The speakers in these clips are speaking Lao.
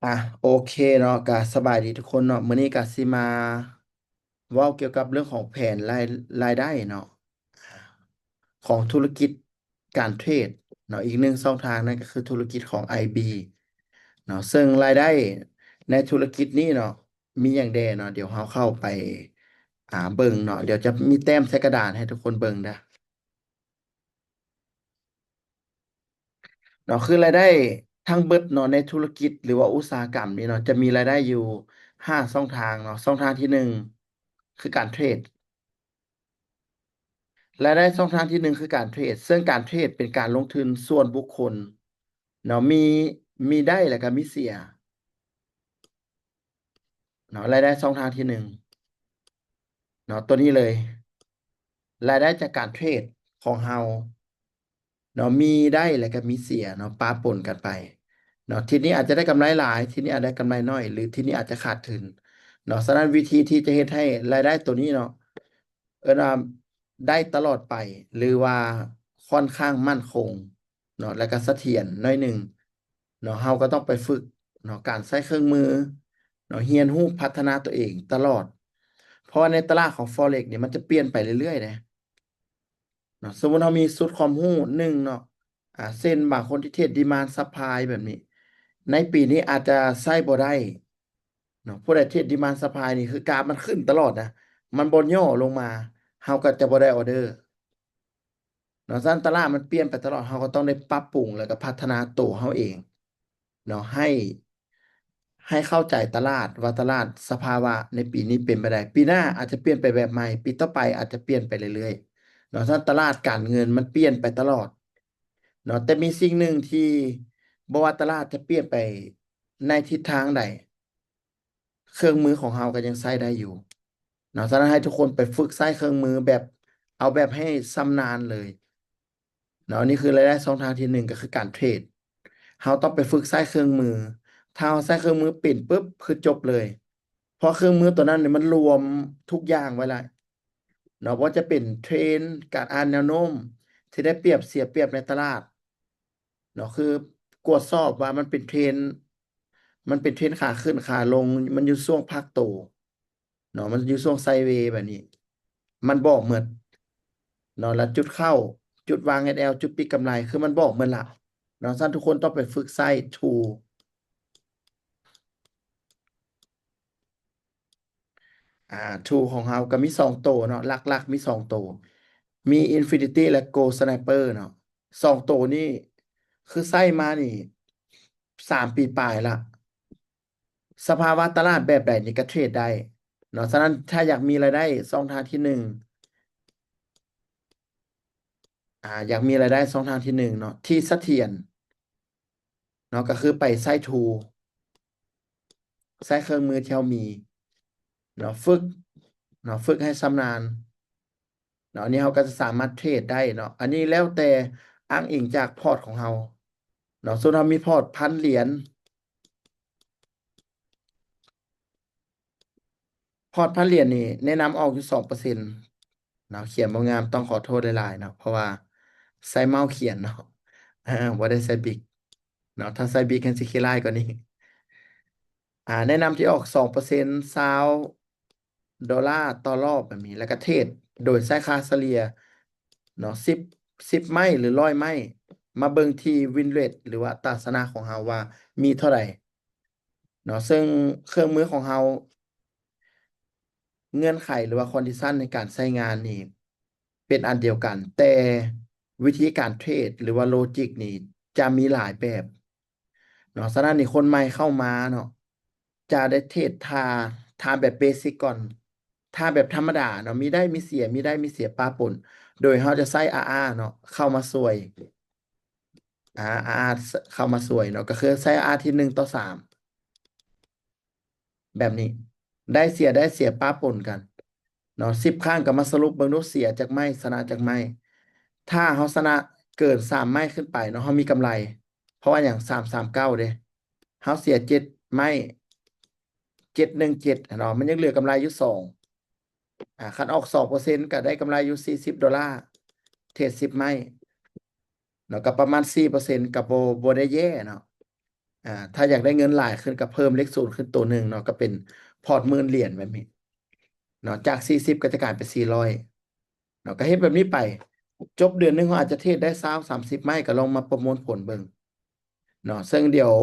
ອ່ະ ໂອເຄເນາະ ກະສະບາຍດີທຸກຄົນເນາະ. ມື້ນີ້ກະຊິມາເວົ້າກ່ຽວກັບເລື່ອງຂອງແຜນລາຍ ລາຍໄດ້ເນາະ ຂອງທຸລະກິດການເທຣດເນາະ. ອີກໜຶ່ງຊ່ອງທາງນັ້ນກະຄືທຸລະກິດຂອງ ໄອບີ ເນາະ. ເຊິ່ງລາຍໄດ້ໃນທຸລະກິດນີ້ເນາະ ມີຫຍັງແດ່ເນາະ ດຽວເຮົາເຂົ້າໄປ ອ່າ ເບິ່ງເນາະ. ດຽວຈະມີແຕ້ມໃສ່ກະດານໃຫ້ທຸກຄົນເບິ່ງເດີ້. ເນາະ ຄືລາຍໄດ້ທັງເບິດເນາະ ໃນທຸລະກິດ ຫຼືວ່າອຸດສາຫະກຳນີ້ເນາະ ຈະມີລາຍໄດ້ຢູ່ຫ້າຊ່ອງທາງເນາະ. ຊ່ອງທາງທີໜຶ່ງ ຄືການເທຣດ. ລາຍໄດ້ຊ່ອງທາງທີໜຶ່ງ ຄືການເທຣດ ເຊິ່ງການເທຣດເປັນການລົງທຶນສ່ວນບຸກຄົນເນາະ ມີ ມີໄດ້ ແລ້ວກະມີເສຍ ເນາະ. ລາຍໄດ້ຊ່ອງທາງທີໜຶ່ງເນາະ ຕົວນີ້ເລີຍ ລາຍໄດ້ຈາກການເທຣດຂອງເຮົາເນາະ ມີໄດ້ ແລ້ວກະມີເສຍເນາະ ປະປົນກັນໄປເນາະ. ທິດນີ້ອາດຈະໄດ້ກຳໄລຫຼາຍ ທິດນີ້ອາດໄດ້ກຳໄລໜ້ອຍ ຫຼື ທິດນີ້ອາດຈະຂາດທຶນເນາະ. ສະນັ້ນ ວິທີທີ່ຈະເຮັດໃຫ້ລາຍໄດ້ຕົວນີ້ເນາະ ເອີ້ນວ່າໄດ້ຕະຫຼອດໄປ ຫຼືວ່າຄ່ອນຂ້າງໝັ້ນຄົງເນາະ ແລ້ວກະສະຖຽນໜ້ອຍໜຶ່ງເນາະ ເຮົາກະຕ້ອງໄປຝຶກເນາະ ການໃຊ້ເຄື່ອງມືເນາະ ຮຽນຮູ້ພັດທະນາຕົວເອງຕະຫຼອດ. ເພາະວ່າໃນຕະຫຼາດຂອງ Forex ນີ້ ມັນຈະປ່ຽນໄປເລື້ອຍໆເດ້ເນາະ. ສົມມຸດເຮົາມີຊຸດຄວາມຮູ້ໜຶ່ງເນາະ ອ່າ ເຊັ່ນ ບາງຄົນທີ່ເທຣດ Demand Supply ແບບນີ້ ໃນປີນີ້ອາດຈະໃຊ້ບໍ່ໄດ້ເນາະ. ຜູ້ໃດເທຣດ Demand Supply ນີ້ ຄືກາຟມັນຂຶ້ນຕະຫຼອດນະ ມັນບໍ່ຫຍໍ້ລົງມາ ເຮົາກະຈະບໍ່ໄດ້ອໍເດີ ເນາະ. ສະນັ້ນຕະຫຼາດມັນປ່ຽນໄປຕະຫຼອດ ເຮົາກະຕ້ອງໄດ້ປັບປຸງ ແລ້ວກະພັດທະນາໂຕເຮົາເອງເນາະ ໃຫ້ ໃຫ້ເຂົ້າໃຈຕະຫຼາດວ່າຕະຫຼາດສະພາວະໃນປີນີ້ເປັນແບບໃດ ປີໜ້າອາດຈະປ່ຽນໄປແບບໃໝ່ ປີຕໍ່ໄປອາດຈະປ່ຽນໄປເລື້ອຍໆເນາະ. ສະນັ້ນຕະຫຼາດການເງິນມັນປ່ຽນໄປຕະຫຼອດເນາະ ແຕ່ມີສິ່ງໜຶ່ງທີ່ບໍ່ວ່າຕະຫຼາດຈະປ່ຽນໄປໃນທິດທາງໃດ ເຄື່ອງມືຂອງເຮົາກະຍັງໃຊ້ໄດ້ຢູ່ເນາະ. ສະນັ້ນໃຫ້ທຸກຄົນໄປຝຶກໃຊ້ເຄື່ອງມືແບບ ເອົາແບບໃຫ້ຊຳນານເລີຍເນາະ. ນີ້ຄືລາຍໄດ້ຊ່ອງທາງທີໜຶ່ງ ກະຄືການເທຣດ ເຮົາຕ້ອງໄປຝຶກໃຊ້ເຄື່ອງມື. ຖ້າເຮົາໃຊ້ເຄື່ອງມືເປັນປຶບ ຄືຈົບເລີຍ ເພາະເຄື່ອງມືຕົວນັ້ນນີ້ມັນລວມທຸກຢ່າງໄວ້ລະເນາະ ບໍ່ວ່າຈະເປັນເທຣນ ການອ່ານແນວໂນ້ມທີ່ໄດ້ປຽບເສຍປຽບໃນຕະຫຼາດເນາະ ຄືກວດສອບວ່າມັນເປັນເທຣນ ມັນເປັນເທຣນຂາຂຶ້ນຂາລົງ ມັນຢູ່ຊ່ວງພັກໂຕເນາະ ມັນຢູ່ຊ່ວງໄຊເວແບບນີ້ ມັນບອກໝົດເນາະ. ລະຈຸດເຂົ້າ ຈຸດວາງ ແອລ ຈຸດປິດກຳໄລ ຄືມັນບອກໝົດລະເນາະ. ສະນັ້ນທຸກຄົນຕ້ອງໄປຝຶກໃຊ້ທູລ ອ່າ ທູລຂອງເຮົາກະມີສອງໂຕເນາະ ຫຼັກໆມີສອງໂຕ ມີ Infinity ແລະ Gold Sniper ເນາະ. ສອງໂຕນີ້ຄືໃຊ້ມານີ້ສາມປີປາຍລະ ສະພາວະຕະຫຼາດແບບໃດນີ້ກະເທຣດໄດ້ເນາະ. ສະນັ້ນຖ້າຢາກມີລາຍໄດ້ຊ່ອງທາງທີໜຶ່ງ ອ່າ ຢາກມີລາຍໄດ້ຊ່ອງທາງທີໜຶ່ງເນາະ ທີ່ສະຖຽນເນາະ ກະຄືໄປໃຊ້ທູລ ໃຊ້ເຄື່ອງມືທີ່ເຮົາມີເນາະ ຝຶກເນາະ ຝຶກໃຫ້ຊຳນານເນາະ. ອັນນີ້ເຮົາກະຈະສາມາດເທຣດໄດ້ເນາະ ອັນນີ້ແລ້ວແຕ່ອ້າງອີງຈາກພອດຂອງເຮົາເນາະ. ສົມມຸດເຮົາມີພອດພັນຫຼຽນ ພອດພັນຫຼຽນນີ້ແນະນຳອອກຢູ່ສອງເປີເຊັນເນາະ. ຂຽນບໍ່ງາມ ຕ້ອງຂໍໂທດຫຼາຍໆເນາະ ເພາະວ່າໃຊ້ເມົາຂຽນເນາະ ບໍ່ໄດ້ໃຊ້ບິກເນາະ. ຖ້າໃຊ້ບິກແຮ່ງຊິຂີ້ລ້າຍກວ່ານີ້. ອ່າ ແນະນຳທີ່ອອກສອງເປີເຊັນ ຊາວໂດລາຕໍ່ລອບແບບນີ້ ແລ້ວກະເທຣດໂດຍໃຊ້ຄ່າສະເລ່ຍເນາະ ສິບ ສິບໄມ້ ຫຼື ຮ້ອຍໄມ້ ມາເບິ່ງທີ່ win rate ຫຼືວ່າຕາຊະນະຂອງເຮົາວ່າມີເທົ່າໃດເນາະ. ເຊິ່ງເຄື່ອງມືຂອງເຮົາ ເງື່ອນໄຂ ຫຼືວ່າ condition ໃນການໃຊ້ງານນີ້ເປັນອັນດຽວກັນ ແຕ່ວິທີການເທຣດ ຫຼືວ່າ logic ນີ້ຈະມີຫຼາຍແບບເນາະ. ສະນັ້ນນີ້ ຄົນໃໝ່ເຂົ້າມາເນາະ ຈະໄດ້ເທຣດທ່າ ທ່າແບບ basic ກ່ອນ ທ່າແບບທຳມະດາເນາະ ມີໄດ້ມີເສຍ ມີໄດ້ມີເສຍປະປົນ ໂດຍເຮົາຈະໃຊ້ RR ເນາະ ເຂົ້າມາຊ່ວຍ ອາ RR ເຂົ້າມາຊ່ວຍເນາະ ກະຄືໃຊ້ RR ທີໜຶ່ງຕໍ່ສາມ ແບບນີ້ ໄດ້ເສຍ ໄດ້ເສຍປະປົນກັນເນາະ. ສິບຄັ້ງກະມາສະຫຼຸບເບິ່ງດູ ເສຍຈັກໄມ້ ຊະນະຈັກໄມ້. ຖ້າເຮົາຊະນະເກີນສາມໄມ້ຂຶ້ນໄປເນາະ ເຮົາມີກຳໄລ ເພາະວ່າຫຍັງ ສາມສາມເກົ້າເດ້ ເຮົາເສຍເຈັດໄມ້ ເຈັດໜຶ່ງເຈັດເນາະ ມັນຍັງເຫຼືອກຳໄລຢູ່ສອງ ອາ ຄັນອອກສອງເປີເຊັນກະໄດ້ກຳໄລຢູ່ສີ່ສິບໂດລາ ເທຣດສິບໄມ້ເນາະ ກະປະມານສີ່ເປີເຊັນ ກະບໍ່ ບໍ່ໄດ້ແຍ່ເນາະ. ອ່າ ຖ້າຢາກໄດ້ເງິນຫຼາຍຂຶ້ນກໍເພີ່ມເລກສູນຂຶ້ນໂຕໜຶ່ງເນາະ ກໍເປັນພອດໝື່ນຫຼຽນແບບນີ້ເນາະ ຈາກສີ່ສິບກໍຈະກາຍເປັນສີ່ຮ້ອຍເນາະ ກໍເຮັດແບບນີ້ໄປ ຈົບເດືອນໜຶ່ງເຮົາອາດຈະເທຣດໄດ້ຊາວ ສາມສິບໄມ້ ກໍລອງມາປະມວນຜົນເບິ່ງເນາະ ເຊິ່ງດຽວ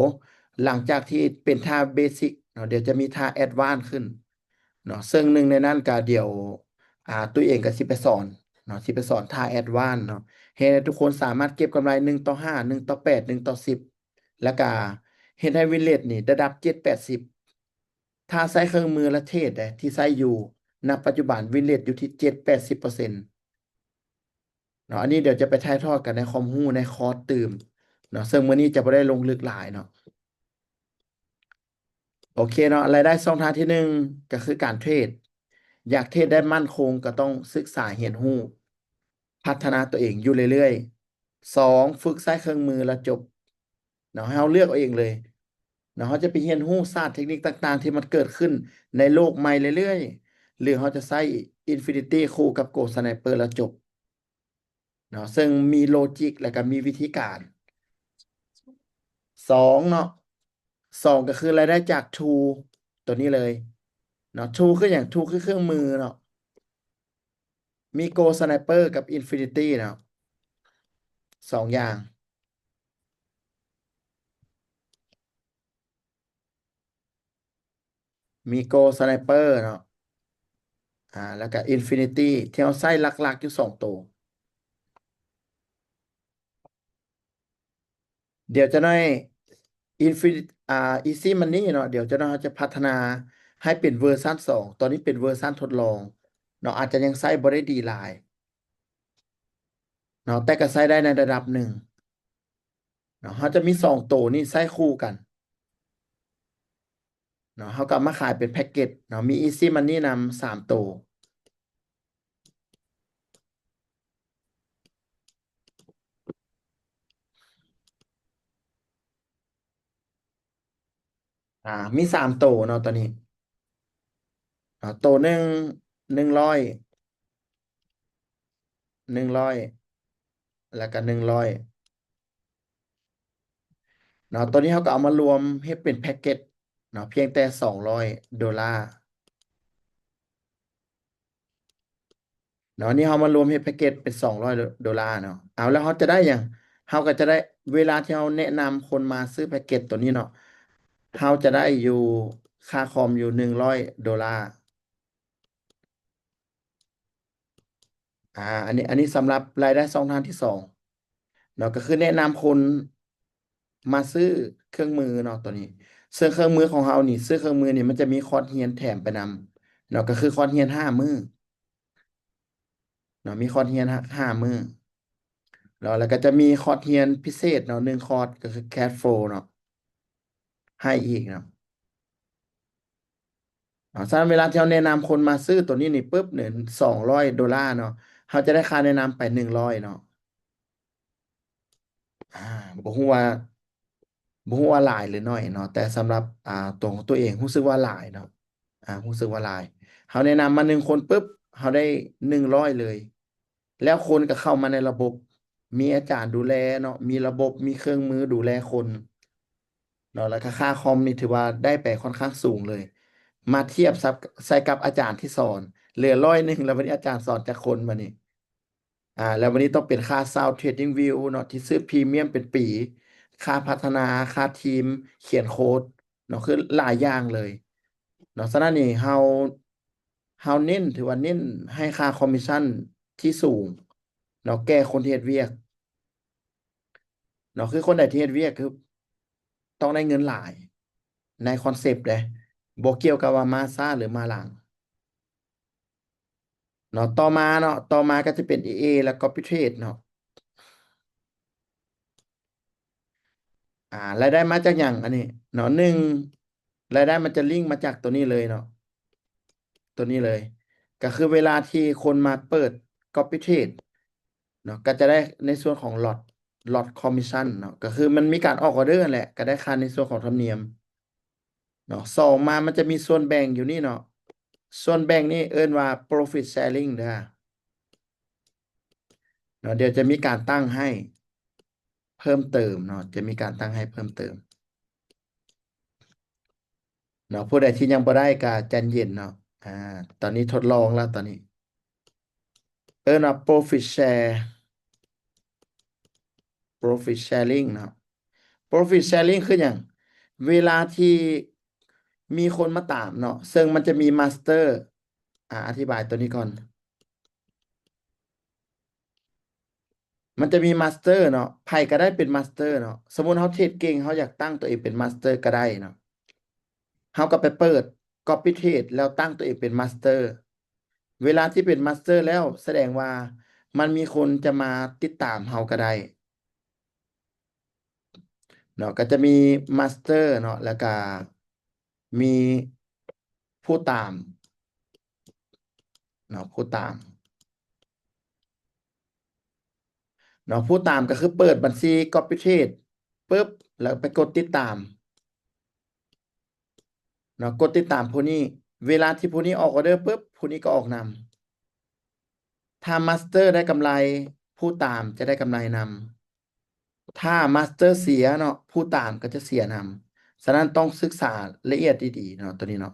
ຫຼັງຈາກທີ່ເປັນທ່າເບສິກເນາະ ດຽວຈະມີທ່າແອດວານຂຶ້ນເນາະ ເຊິ່ງໜຶ່ງໃນນັ້ນກໍດຽວ ອ່າ ຕຸ້ຍເອງກໍຊິໄປສອນເນາະ ຊິໄປສອນທ່າແອດວານເນາະ ເຮັດໃຫ້ທຸກຄົນສາມາດເກັບກຳໄລໜຶ່ງຕໍ່ຫ້າ ໜຶ່ງຕໍ່ແປດ ໜຶ່ງຕໍ່ສິບ ແລ້ວກະເຮັດໃຫ້ວິນເຣດນີ້ໄດ້ດັບເຈັດແປດສິບ ຖ້າໃຊ້ເຄື່ອງມືລະເທຣດເດ້ ທີ່ໃຊ້ຢູ່ນະປັດຈຸບັນ ວິນເຣດຢູ່ທີ່ເຈັດແປດສິບເປີເຊັນເນາະ ອັນນີ້ດຽວຈະໄປຖ່າຍທອດກັນໃນຄວາມຮູ້ໃນຄອດຕື່ມເນາະ ເຊິ່ງມື້ນີ້ຈະບໍ່ໄດ້ລົງເລິກຫຼາຍເນາະ. ໂອເຄເນາະ ລາຍໄດ້ຊ່ອງທາງທີໜຶ່ງກໍຄືການເທຣດ ຢາກເທຣດໄດ້ໝັ້ນຄົງກໍຕ້ອງສຶກສາຮຽນຮູ້ ພັດທະນາຕົວເອງຢູ່ເລື້ອຍໆ. ສອງ ຝຶກໃຊ້ເຄື່ອງມືແລ້ວຈົບເນາະ ໃຫ້ເຮົາເລືອກເອົາເອງເລີຍເນາະ ເຮົາຈະໄປຮຽນຮູ້ສາດເທັກນິກຕ່າງໆ ທີ່ມັນເກີດຂຶ້ນໃນໂລກໃໝ່ເລື້ອຍໆ ຫຼືເຮົາຈະໃຊ້ Infinity ຄູ່ກັບ Gold Sniper ແລ້ວຈົບເນາະ ເຊິ່ງມີໂລຈິກ ແລ້ວກໍມີວິທີການ. ສອງເນາະ ສອງກໍຄືລາຍໄດ້ຈາກ Tool ຕົວນີ້ເລີຍເນາະ Tool ຄືຫຍັງ? Tool ຄືເຄື່ອງມືເນາະ ມີ Gold Sniper ກັບ Infinity ເນາະ ສອງຢ່າງ ມີ Gold Sniper ເນາະ ອ່າ ແລ້ວກໍ Infinity ທີ່ເຮົາໃຊ້ຫຼັກໆຢູ່ສອງໂຕ. ດຽວຈັກໜ້ອຍ Infinity ອ່າ Easy Money ເນາະ ດຽວຈັກໜ້ອຍເຮົາຈະພັດທະນາໃຫ້ເປັນເວີຊັນສອງ ຕອນນີ້ເປັນເວີຊັນທົດລອງເນາະ ອາດຈະຍັງໃຊ້ບໍ່ໄດ້ດີຫຼາຍເນາະ ແຕ່ກໍໃຊ້ໄດ້ໃນລະດັບໜຶ່ງເນາະ ເຮົາຈະມີສອງໂຕນີ້ໃຊ້ຄູ່ກັນເນາະ ເຮົາກໍເອົາມາຂາຍເປັນແພັກເກັດເນາະ ມີ Easy Money ນຳສາມໂຕ. ອ່າ ມີສາມໂຕເນາະ ຕອນນີ້ເນາະ ໂຕໜຶ່ງ ໜຶ່ງຮ້ອຍ ໜຶ່ງຮ້ອຍ ແລ້ວກໍໜຶ່ງຮ້ອຍເນາະ ໂຕນີ້ເຮົາກໍເອົາມາລວມເຮັດເປັນແພັກເກັດເນາະ ພຽງແຕ່ສອງຮ້ອຍໂດລາ ເນາະ ນີ້ເຮົາມາລວມເຮັດແພັກເກັດເປັນສອງຮ້ອຍໂດລາເນາະ ເອົາ ແລ້ວເຮົາຈະໄດ້ຫຍັງ? ເຮົາກໍຈະໄດ້ ເວລາທີ່ເຮົາແນະນຳຄົນມາຊື້ແພັກເກັດຕົວນີ້ເນາະ ເຮົາຈະໄດ້ຢູ່ຄ່າຄອມຢູ່ໜຶ່ງຮ້ອຍໂດລາ ອ່າ ອັນນີ້ ອັນນີ້ສຳລັບລາຍໄດ້ຊ່ອງທາງທີສອງເນາະ ກໍຄືແນະນຳຄົນມາຊື້ເຄື່ອງມືເນາະ ຕົວນີ້ ເຊິ່ງເຄື່ອງມືຂອງເຮົານີ້ ຊື້ເຄື່ອງມືນີ້ມັນຈະມີຄອດຮຽນແຖມໄປນຳເນາະ ກໍຄືຄອດຮຽນຫ້າມື້ ເນາະ ມີຄອດຮຽນຫ້າ ຫ້າມື້ເນາະ ແລ້ວກໍຈະມີຄອດຮຽນພິເສດເນາະ ໜຶ່ງຄອດ ກໍຄື Cash Flow ເນາະ ໃຫ້ອີກເນາະ ເນາະ ສະນັ້ນເວລາທີ່ເຮົາແນະນຳຄົນມາຊື້ຕົວນີ້ນີ້ປຶບນີ້ ສອງຮ້ອຍໂດລາເນາະ ເຮົາຈະໄດ້ຄ່າແນະນຳໄປໜຶ່ງຮ້ອຍເນາະ. ອ່າ ບໍ່ຮູ້ວ່າ ບໍ່ຮູ້ວ່າຫຼາຍຫຼືໜ້ອຍເນາະ ແຕ່ສຳລັບ ອ່າ ຕົວຂອງຕົວເອງຮູ້ສຶກວ່າຫຼາຍເນາະ ອ່າ ຮູ້ສຶກວ່າຫຼາຍ ເຮົາແນະນຳມາໜຶ່ງຄົນປຶບ ເຮົາໄດ້ໜຶ່ງຮ້ອຍເລີຍ ແລ້ວຄົນກໍເຂົ້າມາໃນລະບົບ ມີອາຈານດູແລເນາະ ມີລະບົບ ມີເຄື່ອງມືດູແລຄົນເນາະ ແລ້ວກໍຄ່າຄອມນີ້ຖືວ່າໄດ້ໄປຂ້ອນຂ້າງສູງເລີຍ ມາທຽບໃສ່ກັບອາຈານທີ່ສອນ ເຫຼືອຮ້ອຍໜຶ່ງ ແລ້ວບັດນີ້ອາຈານສອນຈັກຄົນບັດນີ້? ອ່າ ແລ້ວບັດນີ້ຕ້ອງເປັນຄ່າເຊົ່າ TradingView ເນາະ ທີ່ຊື້ພຣີມຽມເປັນປີ ຄ່າພັດທະນາ ຄ່າທີມ ຂຽນໂຄດເນາະ ຄືຫຼາຍຢ່າງເລີຍເນາະ ສະນັ້ນນີ້ເຮົາ ເຮົາເນັ້ນ ຖືວ່າເນັ້ນໃຫ້ຄ່າຄອມມິດຊັນທີ່ສູງເນາະ ແກ່ຄົນທີ່ເຮັດວຽກເນາະ ຄືຄົນໃດທີ່ເຮັດວຽກຄືຕ້ອງໄດ້ເງິນຫຼາຍ ໃນຄອນເຊັບເດ້ ບໍ່ກ່ຽວກັບວ່າມາຊ້າ ຫຼື ມາຫຼັງ ເນາະ ຕໍ່ມາເນາະ ຕໍ່ມາກໍຈະເປັນ ເອ ເອ ແລະ Copy Trade ເນາະ ອ່າ ລາຍໄດ້ມາຈາກຫຍັງ? ອັນນີ້ເນາະ ໜຶ່ງ ລາຍໄດ້ມັນຈະລິງມາຈາກຕົວນີ້ເລີຍເນາະ ຕົວນີ້ເລີຍ ກໍຄືເວລາທີ່ຄົນມາເປີດ Copy Trade ເນາະ ກໍຈະໄດ້ໃນສ່ວນຂອງ Lot Lot Commission ເນາະ ກໍຄືມັນມີການອອກອອເດີຫັ້ນແຫຼະ ກໍໄດ້ຄ່າໃນສ່ວນຂອງທຳນຽມ ເນາະ ສອງມາມັນຈະມີສ່ວນແບ່ງຢູ່ນີ້ເນາະ ສ່ວນແບ່ງນີ້ເອີ້ນວ່າ Profit Sharing ເດີເນາະ ດຽວຈະມີການຕັ້ງໃຫ້ເພີ່ມເຕີມເນາະ ຈະມີການຕັ້ງໃຫ້ເພີ່ມເຕີມ ເນາະ ຜູ້ໃດທີ່ຍັງບໍ່ໄດ້ກໍໃຈເຢັນເນາະ. ອາ ຕອນນີ້ທົດລອງແລ້ວ ຕອນນີ້ເອີ້ນວ່າ profit share profit sharing ເນາະ. Profit sharing ຄືຫຍັງ? ເວລາທີ່ມີຄົນມາຕາມເນາະ ເຊິ່ງມັນຈະມີ master ອາ ອະທິບາຍຕົວນີ້ກ່ອນ. ມັນຈະມີ master ເນາະ ໃຜກໍໄດ້ເປັນ master ເນາະ. ສົມມຸດເຮົາເທຣດເກັ່ງ ເຮົາຢາກຕັ້ງຕົວເອງເປັນ master ກໍໄດ້ເນາະ. ເຮົາກໍໄປເປີດ copy trade ແລ້ວຕັ້ງຕົວເອງເປັນ master. ເວລາທີ່ເປັນ master ແລ້ວ ສະແດງວ່າມັນມີຄົນຈະມາຕິດຕາມເຮົາກໍໄດ້ເນາະ. ກໍຈະມີ master ເນາະ ແລ້ວກໍ ມີຜູ້ຕາມເນາະ ຜູ້ຕາມເນາະ. ຜູ້ຕາມກໍຄືເປີດບັນຊີ copy trade ປຶບ ແລ້ວໄປກົດຕິດຕາມເນາະ ກົດຕິດຕາມຜູ້ນີ້. ເວລາທີ່ຜູ້ນີ້ອອກອອເດີປຶບ ຜູ້ນີ້ກໍອອກນຳ. ຖ້າ master ໄດ້ກຳໄລ ຜູ້ຕາມຈະໄດ້ກຳໄລນຳ. ຖ້າ master ເສຍເນາະ ຜູ້ຕາມກໍຈະເສຍນຳ. ສະນັ້ນຕ້ອງສຶກສາລະອຽດດີໆເນາະ ຕົວນີ້ເນາະ.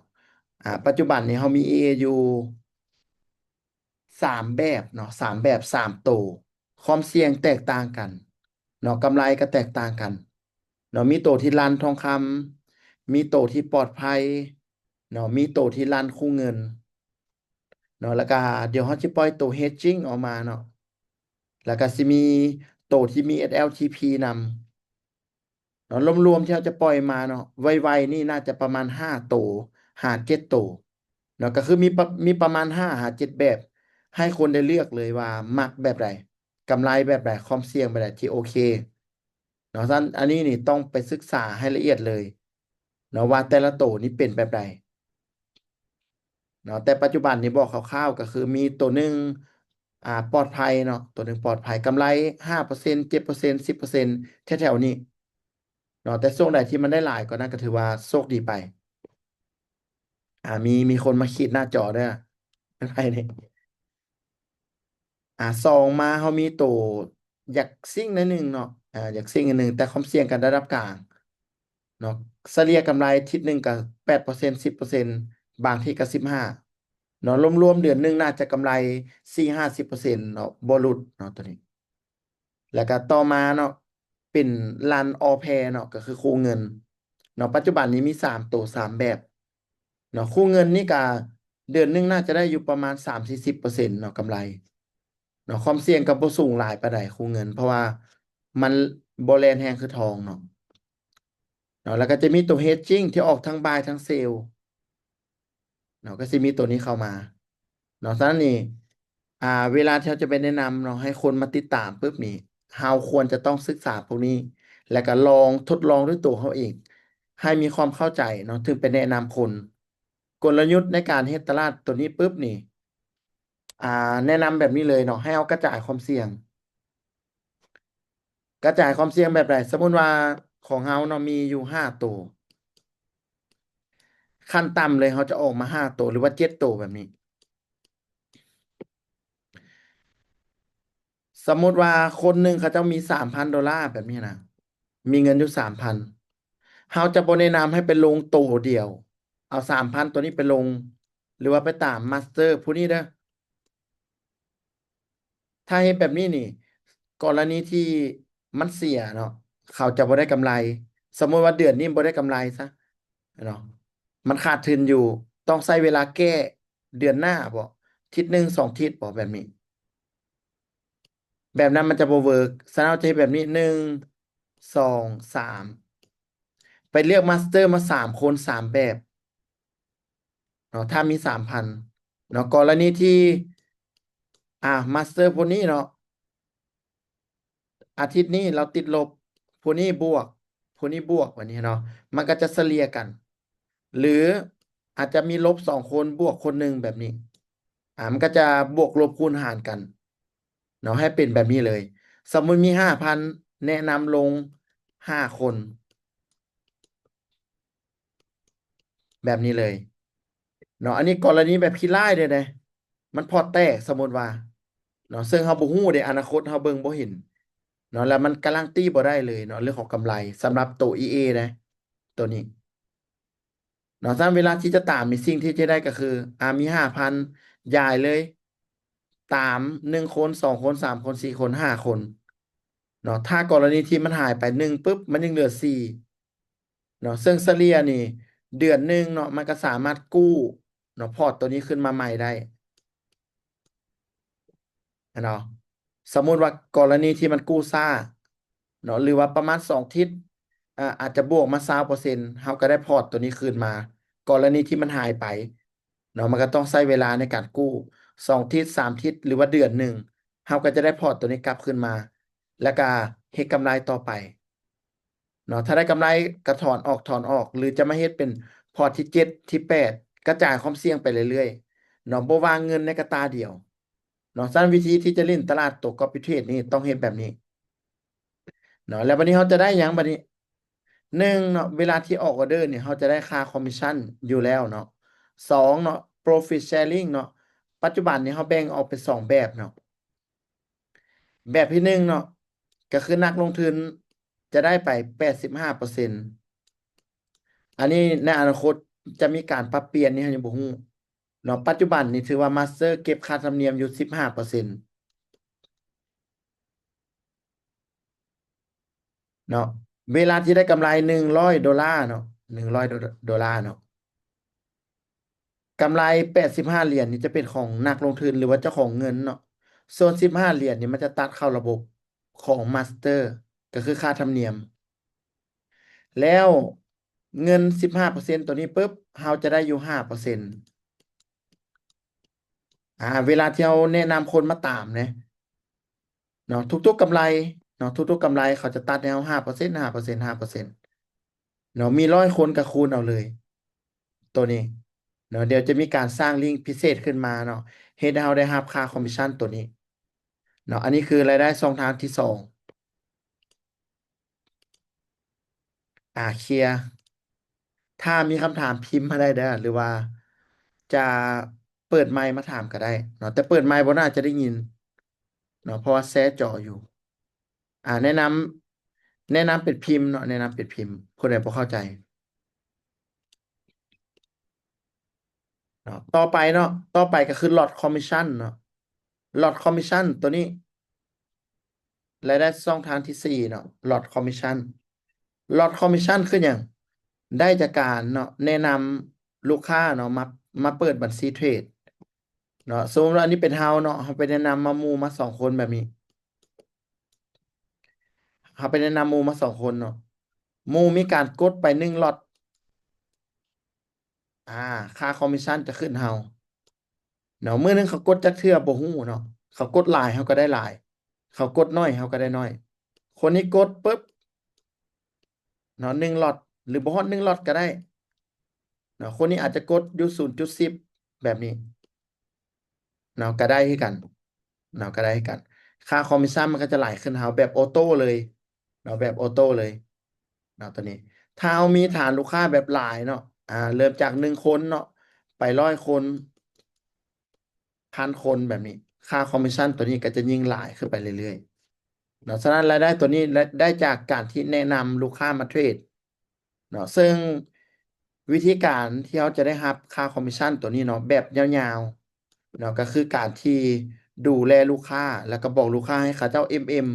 ອາ ປັດຈຸບັນນີ້ເຮົາມີ ເອ ຢູ່ສາມແບບເນາະ ສາມແບບ ສາມໂຕ. ຄວາມສ່ຽງແຕກຕ່າງກັນເນາະ ກຳໄລກໍແຕກຕ່າງກັນເນາະ. ມີໂຕທີ່ລັນທອງຄຳ ມີໂຕທີ່ປອດໄພເນາະ ມີໂຕທີ່ລັນຄູ່ເງິນເນາະ. ແລ້ວກະດຽວເຮົາຊິປ່ອຍໂຕ hedging ອອກມາເນາະ ແລ້ວກະຊິມີໂຕທີ່ມີ ເອສແອລທີພີ ນຳເນາະ. ລວມໆທີ່ເຮົາຈະປ່ອຍມາເນາະ ໄວໆນີ້ໜ້າຈະປະມານຫ້າໂຕ ຫາເຈັດໂຕເນາະ. ກໍຄືມີປະ ມີປະມານຫ້າຫາເຈັດແບບ ໃຫ້ຄົນໄດ້ເລືອກເລີຍວ່າມັກແບບໃດ ກຳໄລແບບໃດ ຄວາມສ່ຽງແບບໃດທີ່ໂອເຄເນາະ. ສະນັ້ນ ອັນນີ້ນີ້ຕ້ອງໄປສຶກສາໃຫ້ລະອຽດເລີຍເນາະ ວ່າແຕ່ລະໂຕນີ້ເປັນແບບໃດເນາະ. ແຕ່ປັດຈຸບັນນີ້ບອກຄ່າວໆ ກໍຄືມີໂຕໜຶ່ງ ອາ ປອດໄພເນາະ ໂຕໜຶ່ງປອດໄພ ກຳໄລຫ້າເປີເຊັນ ເຈັດເປີເຊັນ ສິບເປີເຊັນ ແຖວໆນີ້ເນາະ. ແຕ່ຊ່ວງໃດທີ່ມັນໄດ້ຫຼາຍກວ່ານັ້ນ ກໍຖືວ່າໂຊກດີໄປ. ອາ ມີ ມີຄົນມາຂີດໜ້າຈໍເດີ ເປັນໃຜນີ້. ອາ ສອງມາ ເຮົາມີໂຕຢາກຊິງໜ້ອຍໜຶ່ງເນາະ ອາ ຢາກຊິງໜ້ອຍໜຶ່ງ ແຕ່ຄວາມສ່ຽງກໍລະດັບກາງເນາະ. ສະເລ່ຍກຳໄລທິດໜຶ່ງກໍແປດເປີເຊັນ ສິບເປີເຊັນ ບາງທີກໍສິບຫ້າເນາະ. ລວມໆເດືອນໜຶ່ງໜ້າຈະກຳໄລສີ່ຫ້າສິບເປີເຊັນເນາະ ບໍ່ຫຼຸດເນາະ ໂຕນີ້. ແລ້ວກໍຕໍ່ມາເນາະ ເປັນລັນ All Pair ເນາະ ກໍຄືຄູ່ເງິນເນາະ. ປັດຈຸບັນນີ້ມີສາມໂຕ ສາມແບບເນາະ. ຄູ່ເງິນນີ້ກະເດືອນໜຶ່ງໜ້າຈະໄດ້ຢູ່ປະມານສາມສີ່ສິບເປີເຊັນເນາະ ກຳໄລເນາະ. ຄວາມສ່ຽງກໍບໍ່ສູງຫຼາຍປານໃດຄູ່ເງິນ ເພາະວ່າມັນບໍ່ແລ່ນແຮງຄືທອງເນາະ. ເນາະ ແລ້ວກໍຈະມີໂຕ hedging ທີ່ອອກທັງບາຍທັງເຊວເນາະ ກໍຊິມີໂຕນີ້ເຂົ້າມາເນາະ. ສະນັ້ນນີ້ ອາ ເວລາທີ່ເຮົາຈະໄປແນະນຳເນາະ ໃຫ້ຄົນມາຕິດຕາມປຶບນີ້ ເຮົາຄວນຈະຕ້ອງສຶກສາພວກນີ້ ແລ້ວກໍລອງທົດລອງດ້ວຍຕົວເຮົາເອງ ໃຫ້ມີຄວາມເຂົ້າໃຈເນາະ ເຖິງໄປແນະນຳຄົນ. ກົນລະຍຸດໃນການເຮັດຕະຫຼາດໂຕນີ້ປຶບນີ້ ອາ ແນະນຳແບບນີ້ເລີຍເນາະ ໃຫ້ເຮົາກະຈາຍຄວາມສ່ຽງ. ກະຈາຍຄວາມສ່ຽງແບບໃດ? ສົມມຸດວ່າຂອງເຮົາເນາະ ມີຢູ່ຫ້າໂຕ ຂັ້ນຕ່ຳເລີຍ ເຮົາຈະອອກມາຫ້າໂຕ ຫຼືວ່າເຈັດໂຕແບບນີ້. ສົມມຸດວ່າຄົນໜຶ່ງເຂົາເຈົ້າມີສາມພັນໂດລາແບບນີ້ນະ ມີເງິນຢູ່ສາມພັນ ເຮົາຈະບໍ່ແນະນຳໃຫ້ໄປລົງໂຕດຽວ ເອົາສາມພັນໂຕນີ້ໄປລົງ ຫຼືວ່າໄປຕາມມາສເຕີຜູ້ນີ້ເດີ. ຖ້າເຮັດແບບນີ້ນີ້ ກໍລະນີທີ່ມັນເສຍເນາະ ເຂົາຈະບໍ່ໄດ້ກຳໄລ. ສົມມຸດວ່າເດືອນນີ້ບໍ່ໄດ້ກຳໄລຊະເນາະ ມັນຂາດທຶນຢູ່ ຕ້ອງໃຊ້ເວລາແກ້ເດືອນໜ້າບໍ ທິດໜຶ່ງສອງທິດບໍ ແບບນີ້ ແບບນັ້ນມັນຈະບໍ່ເວີກ. ສະນັ້ນເຮົາຈະເຮັດແບບນີ້ ໜຶ່ງ ສອງ ສາມ ໄປເລືອກມາສເຕີມາສາມຄົນ ສາມແບບເນາະ ຖ້າມີສາມພັນເນາະ. ກໍລະນີທີ່ ອາ ມາສເຕີຜູ້ນີ້ເນາະ ອາທິດນີ້ລາວຕິດລົບ ຜູ້ນີ້ບວກ ຜູ້ນີ້ບວກ ແບບນີ້ເນາະ ມັນກໍຈະສະເລ່ຍກັນ ຫຼືອາດຈະມີລົບສອງຄົນ ບວກຄົນໜຶ່ງ ແບບນີ້ ອາ ມັນກໍຈະບວກລົບຄູນຫານກັນເນາະ ໃຫ້ເປັນແບບນີ້ເລີຍ. ສົມມຸດມີຫ້າພັນ ແນະນຳລົງຫ້າຄົນ ແບບນີ້ເລີຍເນາະ. ອັນນີ້ກໍລະນີແບບຂີ້ລ້າຍເດ້ ມັນພອດແຕກ ສົມມຸດວ່າເນາະ ເຊິ່ງເຮົາບໍ່ຮູ້ເດ້ ອະນາຄົດເຮົາເບິ່ງບໍ່ເຫັນເນາະ ແລ້ວມັນກາຣັນຕີບໍ່ໄດ້ເລີຍເນາະ ເລື່ອງຂອງກຳໄລ ສຳລັບໂຕ ອີ ເອ ເດ້ ໂຕນີ້ ເນາະ. ສະນັ້ນເວລາທີ່ຈະຕາມນີ້ ສິ່ງທີ່ຈະໄດ້ກໍຄື ອາ ມີຫ້າພັນ ຢາຍເລີຍ ຕາມໜຶ່ງຄົນ ສອງຄົນ ສາມຄົນ ສີ່ຄົນ ຫ້າຄົນເນາະ. ຖ້າກໍລະນີທີ່ມັນຫາຍໄປໜຶ່ງປຶບ ມັນຍັງເຫຼືອສີ່ເນາະ. ເຊິ່ງສະເລ່ຍນີ້ເດືອນໜຶ່ງເນາະ ມັນກໍສາມາດກູ້ເນາະ ພອດໂຕນີ້ຂຶ້ນມາໃໝ່ໄດ້ ເນາະ. ສົມມຸດວ່າກໍລະນີທີ່ມັນກູ້ຊ້າເນາະ ຫຼືວ່າປະມານສອງທິດ ອາ ອາດຈະບວກມາຊາວເປີເຊັນ ເຮົາກໍໄດ້ພອດໂຕນີ້ຄືນມາ. ກໍລະນີທີ່ມັນຫາຍໄປເນາະ ມັນກໍຕ້ອງໃຊ້ເວລາໃນການກູ້ ສອງທິດ ສາມທິດ ຫຼືວ່າເດືອນໜຶ່ງ ເຮົາກໍຈະໄດ້ພອດໂຕນີ້ກັບຄືນມາ ແລ້ວກໍເຮັດກຳໄລຕໍ່ໄປເນາະ. ຖ້າໄດ້ກຳໄລກໍຖອນອອກ ຖອນອອກ ຫຼືຈະມາເຮັດເປັນພອດທີເຈັດ ທີແປດ ກະຈາຍຄວາມສ່ຽງໄປເລື້ອຍໆເນາະ ບໍ່ວາງເງິນໃນກະຕ່າດຽວເນາະ. ສະນັ້ນວິທີທີ່ຈະຫຼິ້ນຕະຫຼາດໂຕ copy trade ນີ້ຕ້ອງເຮັດແບບນີ້ເນາະ. ແລ້ວບັດນີ້ເຮົາຈະໄດ້ຫຍັງບັດນີ້? ໜຶ່ງເນາະ ເວລາທີ່ອອກອອເດີນີ້ ເຮົາຈະໄດ້ຄ່າຄອມມິດຊັນຢູ່ແລ້ວເນາະ. ສອງເນາະ profit sharing ເນາະ ປັດຈຸບັນນີ້ເຮົາແບ່ງອອກເປັນສອງແບບເນາະ. ແບບທີໜຶ່ງເນາະ ກໍຄືນັກລົງທຶນຈະໄດ້ໄປແປດສິບຫ້າເປີເຊັນ. ອັນນີ້ໃນອະນາຄົດຈະມີການປັບປ່ຽນ ນີ້ເຮົາຍັງບໍ່ຮູ້ເນາະ. ປັດຈຸບັນນີ້ຖືວ່າ Master ເກັບຄ່າທຳນຽມຢູ່ສິບຫ້າເປີເຊັນເນາະ. ເວລາທີ່ໄດ້ກຳໄລໜຶ່ງຮ້ອຍໂດລາເນາະ ໜຶ່ງຮ້ອຍໂດ ໂດລາເນາະ ກຳໄລແປດສິບຫ້າຫຼຽນນີ້ຈະເປັນຂອງນັກລົງທຶນ ຫຼືວ່າເຈົ້າຂອງເງິນເນາະ. ສ່ວນສິບຫ້າຫຼຽນນີ້ມັນຈະຕັດເຂົ້າລະບົບຂອງ Master ກໍຄືຄ່າທຳນຽມ. ແລ້ວເງິນສິບຫ້າເປີເຊັນໂຕນີ້ປຶບ ເຮົາຈະໄດ້ຢູ່ຫ້າເປີເຊັນ. ອາ ເວລາທີ່ເຮົາແນະນຳຄົນມາຕາມເນາະ ເນາະ ທຸກໆກຳໄລເນາະ ທຸກໆກຳໄລເຂົາຈະຕັດໃຫ້ເຮົາຫ້າເປີເຊັນ ຫ້າເປີເຊັນ ຫ້າເປີເຊັນເນາະ. ມີຮ້ອຍຄົນກໍຄູນເອົາເລີຍໂຕນີ້ເນາະ. ດຽວຈະມີການສ້າງລິ້ງພິເສດຂຶ້ນມາເນາະ ເຮັດໃຫ້ເຮົາໄດ້ຮັບຄ່າຄອມມິດຊັນໂຕນີ້ເນາະ. ອັນນີ້ຄືລາຍໄດ້ຊ່ອງທາງທີສອງ. ອາ ເຄຍ. ຖ້າມີຄຳຖາມພິມມາໄດ້ເດີ ຫຼືວ່າຈະເປີດໄມມາຖາມກໍໄດ້ເນາະ ແຕ່ເປີດໄມບໍ່ໜ້າຈະໄດ້ຍິນເນາະ ເພາະວ່າແຊຈໍຢູ່. ອາ ແນະນຳ ແນະນຳເປັນພິມເນາະ ແນະນຳເປັນພິມ ຜູ້ໃດບໍ່ເຂົ້າໃຈເນາະ. ຕໍ່ໄປເນາະ ຕໍ່ໄປກໍຄື Lot Commission ເນາະ. Lot Commission ໂຕນີ້ ລາຍໄດ້ຊ່ອງທາງທີສີ່ເນາະ Lot Commission. Lot Commission ຄືຫຍັງ? ໄດ້ຈາກການເນາະ ແນະນຳລູກຄ້າເນາະ ມາ ມາເປີດບັນຊີເທຣດເນາະ. ສົມມຸດວ່າອັນນີ້ເປັນເຮົາເນາະ ເຮົາໄປແນະນຳມາໝູ່ມາສອງຄົນແບບນີ້ ເຮົາໄປແນະນຳໝູ່ມາສອງຄົນເນາະ ໝູ່ມີການກົດໄປໜຶ່ງລັອດ ອາ ຄ່າຄອມມິດຊັນຈະຂຶ້ນເຮົາເນາະ. ມື້ໜຶ່ງເຂົາກົດຈັກເທື່ອບໍ່ຮູ້ເນາະ ເຂົາກົດຫຼາຍເຮົາກໍໄດ້ຫຼາຍ ເຂົາກົດໜ້ອຍເຮົາກໍໄດ້ໜ້ອຍ. ຄົນນີ້ກົດປຶບເນາະ ໜຶ່ງລັອດ ຫຼືບໍ່ຮອດໜຶ່ງລັອດກໍໄດ້ເນາະ ຄົນນີ້ອາດຈະກົດຢູ່ສູນຈຸດສິບແບບນີ້ ເນາະ ກໍໄດ້ຄືກັນເນາະ ກໍໄດ້ຄືກັນ. ຄ່າຄອມມິດຊັນມັນກໍຈະໄຫຼຂຶ້ນເຮົາແບບໂອໂຕ້ເລີຍເນາະ ແບບໂອໂຕ້ເລີຍເນາະ ໂຕນີ້. ຖ້າເຮົາມີຖານລູກຄ້າແບບຫຼາຍເນາະ ອາ ເລີ່ມຈາກໜຶ່ງຄົນເນາະ ໄປຮ້ອຍຄົນ ພັນຄົນແບບນີ້ ຄ່າຄອມມິດຊັນໂຕນີ້ກໍຈະຍິ່ງຫຼາຍຂຶ້ນໄປເລື້ອຍໆເນາະ. ສະນັ້ນລາຍໄດ້ໂຕນີ້ໄດ້ ໄດ້ຈາກການທີ່ແນະນຳລູກຄ້າມາເທຣດ ເນາະ ເຊິ່ງວິທີການທີ່ເຮົາຈະໄດ້ຮັບຄ່າຄອມມິດຊັນໂຕນີ້ເນາະ ແບບຍາວໆເນາະ ກໍຄືການທີ່ດູແລລູກຄ້າ ແລ້ວກໍບອກລູກຄ້າໃຫ້ເຂົາເຈົ້າ ເອັມເອັມ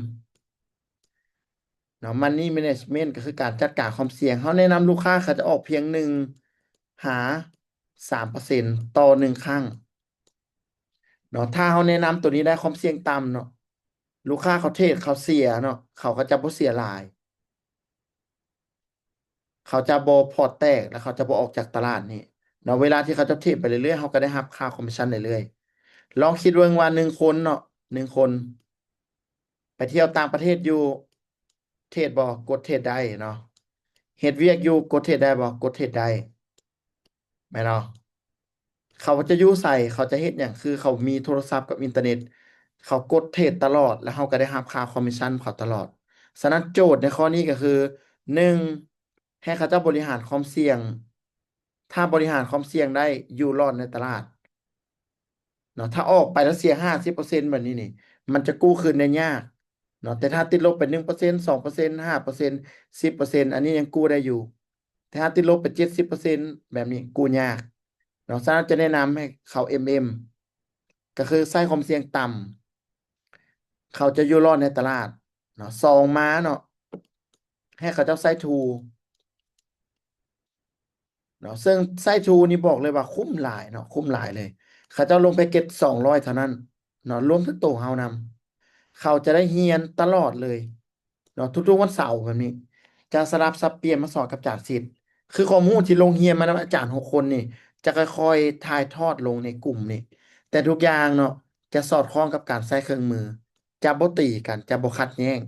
ເນາະ Money Management ກໍຄືການຈັດການຄວາມສ່ຽງ. ເຮົາແນະນຳລູກຄ້າເຂົາຈະອອກພຽງໜຶ່ງຫາສາມເປີເຊັນຕໍ່ໜຶ່ງຄັ້ງ ເນາະ. ຖ້າເຮົາແນະນຳໂຕນີ້ໄດ້ຄວາມສ່ຽງຕ່ຳເນາະ ລູກຄ້າເຂົາເທຣດ ເຂົາເສຍເນາະ ເຂົາກໍຈະບໍ່ເສຍຫຼາຍ ເຂົາຈະບໍ່ພອດແຕກ ແລະ ເຂົາຈະບໍ່ອອກຈາກຕະຫຼາດນີ້ເນາະ. ເວລາທີ່ເຂົາເຈົ້າເທຣດໄປເລື້ອຍໆ ເຮົາກໍໄດ້ຮັບຄ່າຄອມມິດຊັນເລື້ອຍໆ. ລອງຄິດເບິ່ງວ່າໜຶ່ງຄົນເນາະ ໜຶ່ງຄົນໄປທ່ຽວຕ່າງປະເທດຢູ່ ເທຣດບໍ່? ກົດເທຣດໄດ້ເນາະ. ເຮັດວຽກຢູ່ ກົດເທຣດໄດ້ບໍ່? ກົດເທຣດໄດ້ ແມ່ນບໍ່? ເຂົາຈະຢູ່ໃສ ເຂົາຈະເຮັດຫຍັງ ຄືເຂົາມີໂທລະສັບກັບອິນເຕີເນັດ ເຂົາກົດເທຣດຕະຫຼອດ ແລ້ວເຮົາກໍໄດ້ຮັບຄ່າຄອມມິດຊັນເຂົາຕະຫຼອດ. ສະນັ້ນໂຈດໃນຂໍ້ນີ້ກໍຄື ໜຶ່ງ ໃຫ້ເຂົາເຈົ້າບໍລິຫານຄວາມສ່ຽງ ຖ້າບໍລິຫານຄວາມສ່ຽງໄດ້ ຢູ່ລອດໃນຕະຫຼາດເນາະ. ຖ້າອອກໄປແລ້ວເສຍຫ້າສິບເປີເຊັນແບບນີ້ນີ້ ມັນຈະກູ້ຄືນໄດ້ຍາກເນາະ. ແຕ່ຖ້າຕິດລົບໄປໜຶ່ງເປີເຊັນ ສອງເປີເຊັນ ຫ້າເປີເຊັນ ສິບເປີເຊັນ ອັນນີ້ຍັງກູ້ໄດ້ຢູ່ ຖ້າເຮົາຕິດລົບໄປເຈັດສິບເປີເຊັນ ແບບນີ້ ກູ້ຍາກເນາະ. ສະນັ້ນຈະແນະນຳໃຫ້ເຂົ້າເອັມເອັມ ກໍຄືໃຊ້ຄວາມສ່ຽງຕ່ຳ ເຂົາຈະຢູ່ລອດໃນຕະຫຼາດເນາະ. ສອງມາເນາະ ໃຫ້ເຂົາເຈົ້າໃຊ້ທູ ເນາະ ເຊິ່ງໃຊ້ທູນີ້ບອກເລີຍວ່າຄຸ້ມຫຼາຍເນາະ ຄຸ້ມຫຼາຍເລີຍ. ເຂົາເຈົ້າລົງແພັກເກັດສອງຮ້ອຍເທົ່ານັ້ນເນາະ ລວມເຖິງໂຕເຮົານຳ. ເຂົາຈະໄດ້ຮຽນຕະຫຼອດເລີຍເນາະ ທຸກໆວັນເສົາແບບນີ້ ຈະສະຫຼັບສັບປ່ຽນມາສອນກັບອາຈານສິດ. ຄືຄວາມຮູ້ທີ່ລົງຮຽນມານຳອາຈານຫົກຄົນນີ້ ຈະຄ່ອຍໆຖ່າຍທອດລົງໃນກຸ່ມນີ້ ແຕ່ທຸກຢ່າງເນາະ ຈະສອດຄ່ອງກັບການໃຊ້ເຄື່ອງມື ຈະບໍ່ຕີກັນ ຈະບໍ່ຂັດແຍ້ງ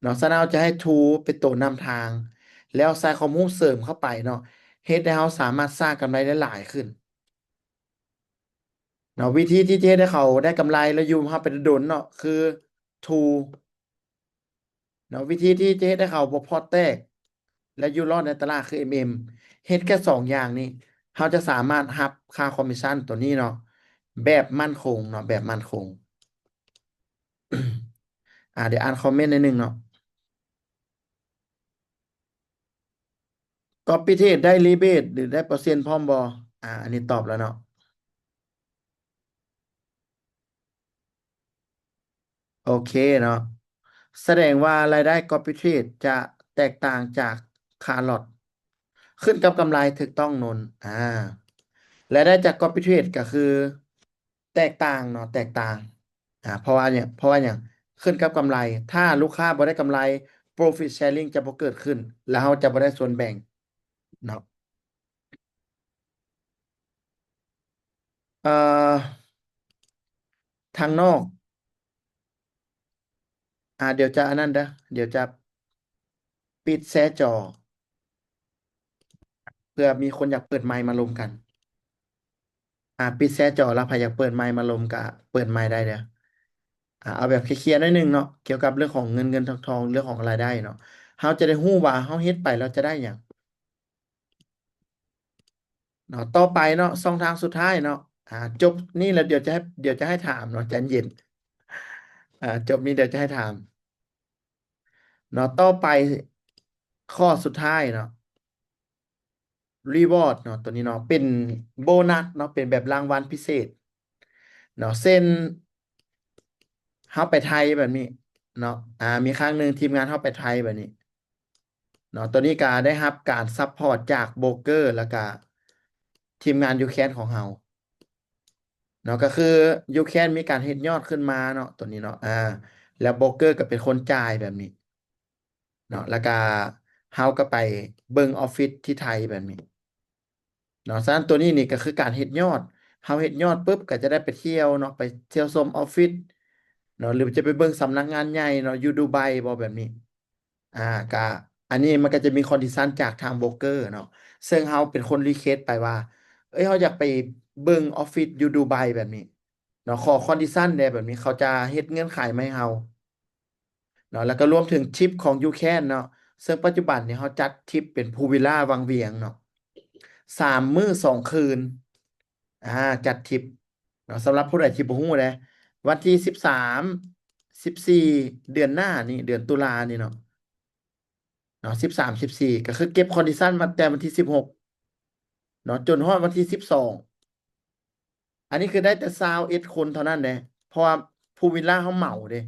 ເນາະ. ສະນັ້ນເຮົາຈະໃຫ້ທູເປັນໂຕນຳທາງ ແລ້ວໃສ່ຄວາມຮູ້ເສີມເຂົ້າໄປເນາະ ເຮັດໃຫ້ເຮົາສາມາດສ້າງກຳໄລໄດ້ຫຼາຍຂຶ້ນເນາະ. ວິທີທີ່ຈະເຮັດໃຫ້ເຂົາໄດ້ກຳໄລ ແລ້ວຢູ່ນຳເຮົາໄປດົນໆເນາະ ຄືທູເນາະ. ວິທີທີ່ຈະເຮັດໃຫ້ເຂົາບໍ່ພອດແຕກ ແລະ ຢູ່ລອດໃນຕະຫຼາດ ຄືເອັມເອັມ. ເຮັດແຄ່ສອງຢ່າງນີ້ ເຮົາຈະສາມາດຮັບຄ່າຄອມມິດຊັນໂຕນີ້ເນາະ ແບບໝັ້ນຄົງເນາະ ແບບໝັ້ນຄົງ. ອາ ດຽວອ່ານຄອມເມັນໜ້ອຍໜຶ່ງເນາະ. ກັອບປີ້ເທຣດໄດ້ຣີເບດ ຫຼື ໄດ້ເປີເຊັນພ້ອມບໍ່? ອາ ອັນນີ້ຕອບແລ້ວເນາະ. ໂອເຄເນາະ ສະແດງວ່າລາຍໄດ້ກັອບປີ້ເທຣດຈະແຕກຕ່າງຈາກຄ່າລອດ ຂຶ້ນກັບກຳໄລ. ຖືກຕ້ອງ ນົນ. ອາ ລາຍໄດ້ຈາກກັອບປີ້ເທຣດກໍຄືແຕກຕ່າງເນາະ ແຕກຕ່າງ. ອາ ເພາະວ່າຫຍັງ? ເພາະວ່າຫຍັງ? ຂຶ້ນກັບກຳໄລ. ຖ້າລູກຄ້າບໍ່ໄດ້ກຳໄລ profit sharing ຈະບໍ່ເກີດຂຶ້ນ ແລະ ເຮົາຈະບໍ່ໄດ້ສ່ວນແບ່ງເນາະ. ເອີ ທາງນອກ ອາ ດຽວຈະອັນນັ້ນເດີ ດຽວຈະປິດແຊຈໍ ເພື່ອມີຄົນຢາກເປີດໄມມາລົມກັນ. ອາ ປິດແຊຈໍ ແລ້ວໃຜຢາກເປີດໄມມາລົມກະເປີດໄມໄດ້ເດີ. ອາ ເອົາແບບເຄຍໆໜ້ອຍໜຶ່ງເນາະ ກ່ຽວກັບເລື່ອງຂອງເງິນເງິນທອງທອງ ເລື່ອງຂອງລາຍໄດ້ເນາະ ເຮົາຈະໄດ້ຮູ້ວ່າເຮົາເຮັດໄປແລ້ວຈະໄດ້ຫຍັງ. ເນາະ ຕໍ່ໄປເນາະ ຊ່ອງທາງສຸດທ້າຍເນາະ ອາ ຈົບນີ້ແລ້ວດຽວຈະໃຫ້ ດຽວຈະໃຫ້ຖາມເນາະ ໃຈເຢັນ. ອາ ຈົບນີ້ດຽວຈະໃຫ້ຖາມເນາະ. ຕໍ່ໄປຂໍ້ສຸດທ້າຍເນາະ reward ເນາະ ຕົວນີ້ເນາະ ເປັນໂບນັດເນາະ ເປັນແບບລາງວັນພິເສດເນາະ ເຊັ່ນ ເຮົາໄປໄທແບບນີ້ເນາະ ອາ ມີຄັ້ງໜຶ່ງທີມງານເຮົາໄປໄທແບບນີ້ ເນາະ ຕົວນີ້ກະໄດ້ຮັບການຊັບພອດຈາກໂບຣກເກີ ແລ້ວກະທີມງານ YouCan ຂອງເຮົາເນາະ ກະຄື YouCan ມີການເຮັດຍອດຂຶ້ນມາເນາະ ຕົວນີ້ເນາະ ອາ ແລ້ວໂບຣກເກີກະເປັນຄົນຈ່າຍແບບນີ້ເນາະ ແລ້ວກະເຮົາກະໄປເບິ່ງອອບຟິດທີ່ໄທແບບນີ້ ເນາະ. ສະນັ້ນຕົວນີ້ນີ້ກະຄືການເຮັດຍອດ ເຮົາເຮັດຍອດປຶບກະຈະໄດ້ໄປທ່ຽວເນາະ ໄປທ່ຽວຊົມອອບຟິດເນາະ ຫຼືຈະໄປເບິ່ງສຳນັກງານໃຫຍ່ເນາະ ຢູ່ດູໄບບໍ່ ແບບນີ້ ອາ ກະ ອັນນີ້ມັນກະຈະມີຄອນດິຊັນຈາກທາງໂບຣກເກີເນາະ ເຊິ່ງເຮົາເປັນຄົນຣີເຄວສໄປວ່າ ເອີຍ ເຮົາຢາກໄປເບິ່ງອອບຟິດຢູ່ດູໄບແບບນີ້ເນາະ ຂໍຄອນດິຊັນແດ່ແບບນີ້ ເຂົາຈະເຮັດເງື່ອນໄຂມາໃຫ້ເຮົາ ເນາະ ແລ້ວກໍລວມເຖິງທຣິບຂອງ YouCan ເນາະ ເຊິ່ງປັດຈຸບັນນີ້ເຮົາຈັດທຣິບເປັນ Pool Villa ວັງວຽງເນາະ ສາມມື້ສອງຄືນ ອາ ຈັດທຣິບເນາະ. ສຳລັບຜູ້ໃດທີ່ບໍ່ຮູ້ເດ້ ວັນທີສິບສາມ ສິບສີ່ ເດືອນໜ້ານີ້ ເດືອນຕຸລານີ້ເນາະ ເນາະ ສິບສາມ ສິບສີ່ ກໍຄືເກັບຄອນດິຊັນມາແຕ່ວັນທີສິບຫົກເນາະ ຈົນຮອດວັນທີສິບສອງ. ອັນນີ້ຄືໄດ້ແຕ່ຊາວເອັດຄົນເທົ່ານັ້ນເດ້ ເພາະວ່າ Pool Villa ເຮົາເໝົາເດ້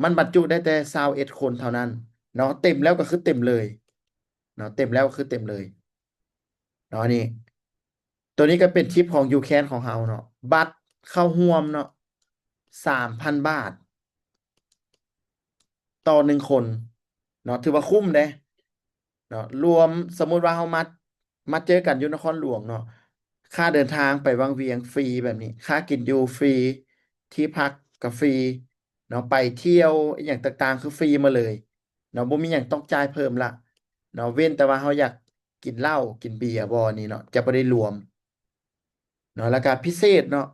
ມັນບັນຈຸໄດ້ແຕ່ຊາວເອັດຄົນເທົ່ານັ້ນເນາະ ເຕັມແລ້ວກໍຄືເຕັມເລີຍເນາະ ເຕັມແລ້ວກໍຄືເຕັມເລີຍເນາະ. ອັນນີ້ ຕົວນີ້ກໍເປັນທຣິບຂອງ YouCan ຂອງເຮົາເນາະ ບັດເຂົ້າຮ່ວມເນາະ ສາມພັນບາດ ຕໍ່ໜຶ່ງຄົນເນາະ ຖືວ່າຄຸ້ມເດ້ເນາະ. ລວມ ສົມມຸດວ່າເຮົາມາ ມາເຈີກັນຢູ່ນະຄອນຫຼວງເນາະ ຄ່າເດີນທາງໄປວັງວຽງຟຣີແບບນີ້ ຄ່າກິນຢູ່ຟຣີ ທີ່ພັກກໍຟຣີເນາະ ໄປທ່ຽວອີ່ຫຍັງຕ່າງໆ ຄືຟຣີໝົດເລີຍເນາະ ບໍ່ມີຫຍັງຕ້ອງຈ່າຍເພີ່ມລະເນາະ ເວັ້ນແຕ່ວ່າເຮົາຢາກກິນເຫຼົ້າກິນເບຍບໍ່ນີ້ເນາະ ຈະບໍ່ໄດ້ລວມ ເນາະ ແລ້ວກະພິເສດເນາະ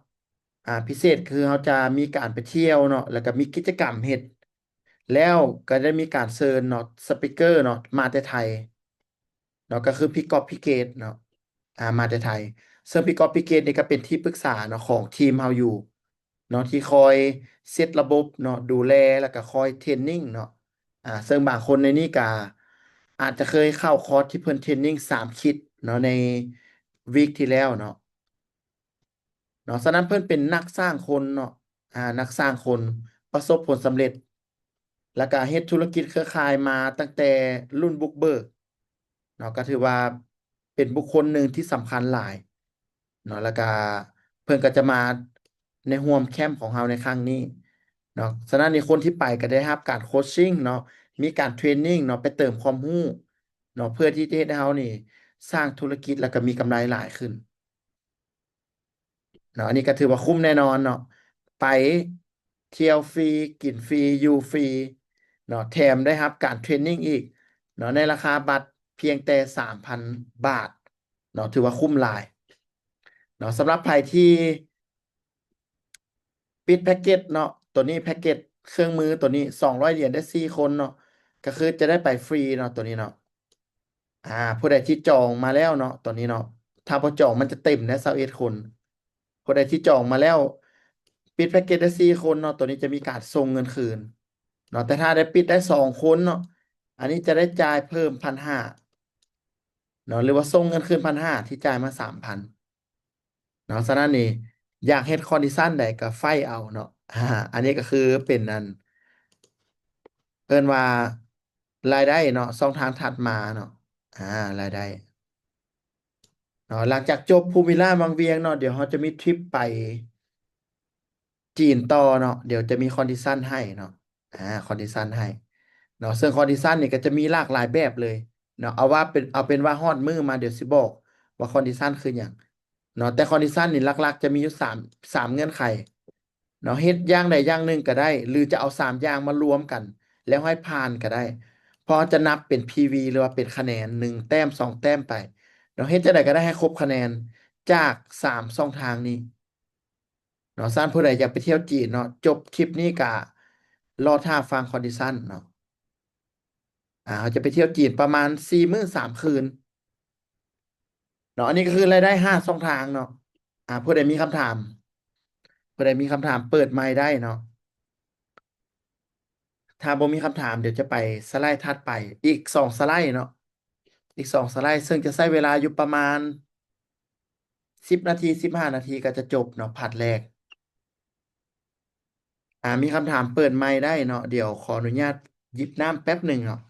ອາ ພິເສດຄືເຮົາຈະມີການໄປທ່ຽວເນາະ ແລ້ວກະມີກິດຈະກຳເຮັດ ແລ້ວກະໄດ້ມີການເຊີນເນາະ ສະປີກເກີເນາະ ມາແຕ່ໄທເນາະ ກະຄືພີ່ກອບ ພີ່ເກດເນາະ ອາ ມາແຕ່ໄທ ເຊິ່ງພີ່ກອບ ພີ່ເກດນີ້ກະເປັນທີ່ປຶກສາເນາະ ຂອງທີມເຮົາຢູ່ ເນາະ ທີ່ຄອຍເຊັດລະບົບເນາະ ດູແລ ແລ້ວກະຄອຍເທຣນນິງເນາະ ອາ ເຊິ່ງບາງຄົນໃນນີ້ກະ ອາດຈະເຄີຍເຂົ້າຄອດທີ່ເພິ່ນເທຣນນິງສາມຄິດເນາະ ໃນວີກທີ່ແລ້ວເນາະ ເນາະ ສະນັ້ນເພິ່ນເປັນນັກສ້າງຄົນເນາະ ອາ ນັກສ້າງຄົນ ປະສົບຜົນສຳເລັດ ແລ້ວກະເຮັດທຸລະກິດເຄືອຂ່າຍມາຕັ້ງແຕ່ລຸ້ນບຸກເບີກເນາະ ກໍຖືວ່າເປັນບຸກຄົນໜຶ່ງທີ່ສຳຄັນຫຼາຍເນາະ ແລ້ວກະເພິ່ນກໍຈະມາໃນຮ່ວມແຄມຂອງເຮົາໃນຄັ້ງນີ້ເນາະ ສະນັ້ນນີ້ຄົນທີ່ໄປກໍໄດ້ຮັບການໂຄດຊິງເນາະ ມີການເທຣນນິງເນາະ ໄປເຕີມຄວາມຮູ້ເນາະ ເພື່ອທີ່ຈະເຮັດໃຫ້ເຮົານີ້ສ້າງທຸລະກິດ ແລ້ວກໍມີກຳໄລຫຼາຍຂຶ້ນ ເນາະ ອັນນີ້ກໍຖືວ່າຄຸ້ມແນ່ນອນເນາະ ໄປທ່ຽວຟຣີ ກິນຟຣີ ຢູ່ຟຣີເນາະ ແຖມໄດ້ຮັບການເທຣນນິງອີກເນາະ ໃນລາຄາບັດພຽງແຕ່ສາມພັນບາດເນາະ ຖືວ່າຄຸ້ມຫຼາຍເນາະ ສຳລັບໃຜທີ່ປິດແພັກເກັດເນາະ ໂຕນີ້ແພັກເກັດເຄື່ອງມືໂຕນີ້ ສອງຮ້ອຍຫຼຽນໄດ້ສີ່ຄົນເນາະ ກໍຄືຈະໄດ້ໄປຟຣີເນາະ ໂຕນີ້ເນາະ ອາ ຜູ້ໃດທີ່ຈອງມາແລ້ວເນາະ ຕອນນີ້ເນາະ ຖ້າບໍ່ຈອງມັນຈະເຕັມແດ່ ຊາວເອັດຄົນ ຜູ້ໃດທີ່ຈອງມາແລ້ວ ປິດແພັກເກັດໄດ້ສີ່ຄົນເນາະ ໂຕນີ້ຈະມີການສົ່ງເງິນຄືນເນາະ ແຕ່ຖ້າໄດ້ປິດໄດ້ສອງຄົນເນາະ ອັນນີ້ຈະໄດ້ຈ່າຍເພີ່ມພັນຫ້າເນາະ ຫຼືວ່າສົ່ງເງິນຄືນພັນຫ້າ ທີ່ຈ່າຍມາສາມພັນ ເນາະ ສະນັ້ນນີ້ ຢາກເຮັດຄອນດິຊັນໃດກໍໄຟເອົາເນາະ ອາ ອັນນີ້ກໍຄືເປັນອັນ ເອີ້ນວ່າລາຍໄດ້ເນາະ ຊ່ອງທາງຖັດມາເນາະ ອາ ລາຍໄດ້ເນາະ ຫຼັງຈາກຈົບພູວິລາວັງວຽງເນາະ ດຽວເຮົາຈະມີທຣິບໄປຈີນຕໍ່ເນາະ ດຽວຈະມີຄອນດິຊັນໃຫ້ເນາະ ອາ ຄອນດິຊັນໃຫ້ເນາະ ເຊິ່ງຄອນດິຊັນນີ້ກໍຈະມີຫຼາກຫຼາຍແບບເລີຍເນາະ ເອົາວ່າເປັນ ເອົາເປັນວ່າຮອດມື້ມາ ດຽວຊິບອກວ່າຄອນດິຊັນຄືຫຍັງເນາະ ແຕ່ຄອນດິຊັນນີ້ຫຼັກໆຈະມີຢູ່ສາມ ສາມເງື່ອນໄຂເນາະ ເຮັດຢ່າງໃດຢ່າງໜຶ່ງກໍໄດ້ ຫຼືຈະເອົາສາມຢ່າງມາລວມກັນ ແລ້ວໃຫ້ຜ່ານກໍໄດ້ ເພາະຈະນັບເປັນພີວີ ຫຼືວ່າເປັນຄະແນນ ໜຶ່ງແຕ້ມ ສອງແຕ້ມໄປເນາະ ເຮັດຈັ່ງໃດກໍໄດ້ໃຫ້ຄົບຄະແນນຈາກສາມຊ່ອງທາງນີ້ ເນາະ ສະນັ້ນຜູ້ໃດຢາກໄປທ່ຽວຈີນເນາະ ຈົບຄລິບນີ້ກະລໍຖ້າຟັງຄອນດິຊັນເນາະ ອາ ເຮົາຈະໄປທ່ຽວຈີນປະມານສີ່ມື້ສາມຄືນເນາະ ອັນນີ້ກໍຄືລາຍໄດ້ຫ້າຊ່ອງທາງເນາະ ອາ ຜູ້ໃດມີຄຳຖາມ ຜູ້ໃດມີຄຳຖາມເປີດໄມค์ໄດ້ເນາະ ຖ້າບໍ່ມີຄຳຖາມ ດຽວຈະໄປສະໄລຖັດໄປ ອີກສອງສະໄລເນາະ ອີກສອງສະໄລ ເຊິ່ງຈະໃຊ້ເວລາຢູ່ປະມານສິບນາທີ ສິບຫ້ານາທີກໍຈະຈົບເນາະ ພາດແລກ ອາ ມີຄຳຖາມເປີດໄມຄ໌ໄດ້ເນາະ ດຽວຂໍອະນຸຍາດຫຍິບນ້ຳແປັບໜຶ່ງເນາະ.